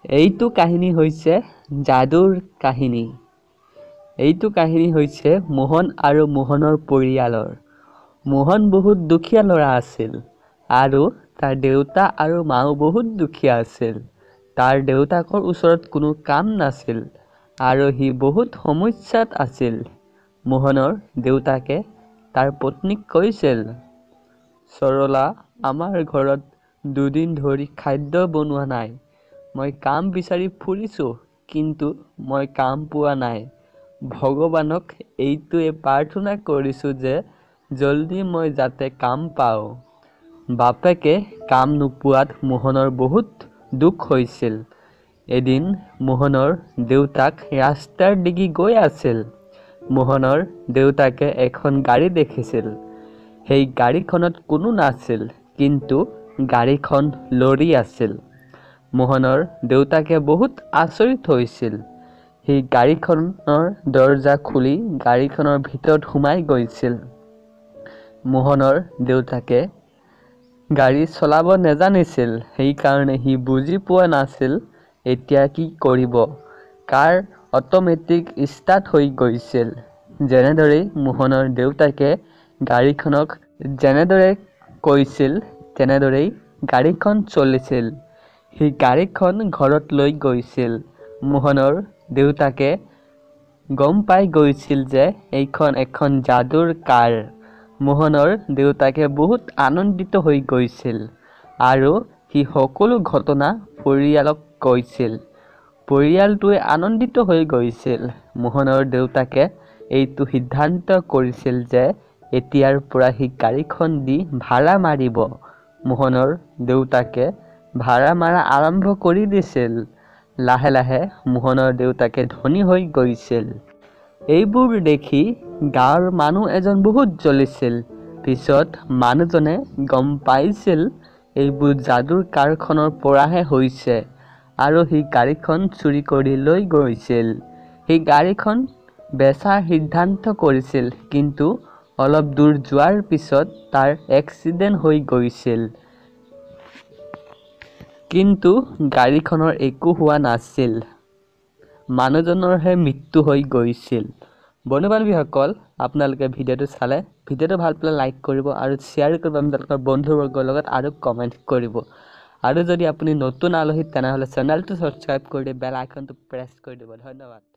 এইটো কাহিনী হৈছে যাদুৰ কাহিনী। এইটো কাহিনী হৈছে মোহন আৰু মোহনৰ পৰিয়ালৰ। মোহন বহুত দুখীয়া ল'ৰা আছিল আৰু তাৰ দেউতা আৰু মাও বহুত দুখীয়া আছিল। তাৰ দেউতাকৰ ওচৰত কোনো কাম নাছিল আৰু সি বহুত সমস্যাত আছিল। মোহনৰ দেউতাকে তাৰ পত্নীক কৈছিল, সৰলা, আমাৰ ঘৰত দুদিন ধৰি খাদ্য বনোৱা নাই। মই কাম বিচাৰি ফুৰিছোঁ, কিন্তু মই কাম পোৱা নাই। ভগৱানক এইটোৱে প্ৰাৰ্থনা কৰিছোঁ যে জলদি মই যাতে কাম পাওঁ। বাপেকে কাম নোপোৱাত মোহনৰ বহুত দুখ হৈছিল। এদিন মোহনৰ দেউতাক ৰাস্তাৰ দিগি গৈ আছিল। মোহনৰ দেউতাকে এখন গাড়ী দেখিছিল। সেই গাড়ীখনত কোনো নাছিল, কিন্তু গাড়ীখন লৰি আছিল। মোহনৰ দেউতাকে বহুত আচৰিত হৈছিল। সি গাড়ীখনৰ দৰ্জা খুলি গাড়ীখনৰ ভিতৰত সোমাই গৈছিল। মোহনৰ দেউতাকে গাড়ী চলাব নেজানিছিল, সেইকাৰণে সি বুজি পোৱা নাছিল এতিয়া কি কৰিব। কাৰ অট'মেটিক ষ্টাৰ্ট হৈ গৈছিল। যেনেদৰেই মোহনৰ দেউতাকে গাড়ীখনক যেনেদৰে কৈছিল, তেনেদৰেই গাড়ীখন চলিছিল। সি গাড়ীখন ঘৰত লৈ গৈছিল। মোহনৰ দেউতাকে গম পাই গৈছিল যে এইখন এখন যাদুৰ কাৰ। মোহনৰ দেউতাকে বহুত আনন্দিত হৈ গৈছিল আৰু সি সকলো ঘটনা পৰিয়ালক কৈছিল। পৰিয়ালটোৱে আনন্দিত হৈ গৈছিল। মোহনৰ দেউতাকে এইটো সিদ্ধান্ত কৰিছিল যে এতিয়াৰ পৰা সি গাড়ীখন দি ভাড়া মাৰিব। মোহনৰ দেউতাকে ভাড়া মাৰা আৰম্ভ কৰি দিছিল। লাহে লাহে মোহনৰ দেউতাকে ধনী হৈ গৈছিল। এইবোৰ দেখি গাঁৱৰ মানুহ এজন বহুত জ্বলিছিল। পিছত মানুহজনে গম পাইছিল এইবোৰ যাদুৰ কাৰখনৰ পৰাহে হৈছে আৰু সি গাড়ীখন চুৰি কৰি লৈ গৈছিল। সি গাড়ীখন বেচাৰ সিদ্ধান্ত কৰিছিল, কিন্তু অলপ দূৰ যোৱাৰ পিছত তাৰ এক্সিডেণ্ট হৈ গৈছিল। কিন্তু গাড়ীখনৰ একো হোৱা নাছিল, মানুহজনৰহে মৃত্যু হৈ গৈছিল। বন্ধু বান্ধৱীসকল, আপোনালোকে ভিডিঅ'টো চালে, ভিডিঅ'টো ভাল পালে লাইক কৰিব আৰু শ্বেয়াৰ কৰিব আপোনালোকৰ বন্ধুবৰ্গৰ লগত আৰু কমেণ্ট কৰিব। আৰু যদি আপুনি নতুন আলহী, তেনেহ'লে চেনেলটো ছাবস্ক্ৰাইব কৰি বেল আইকনটো প্ৰেছ কৰি দিব। ধন্যবাদ।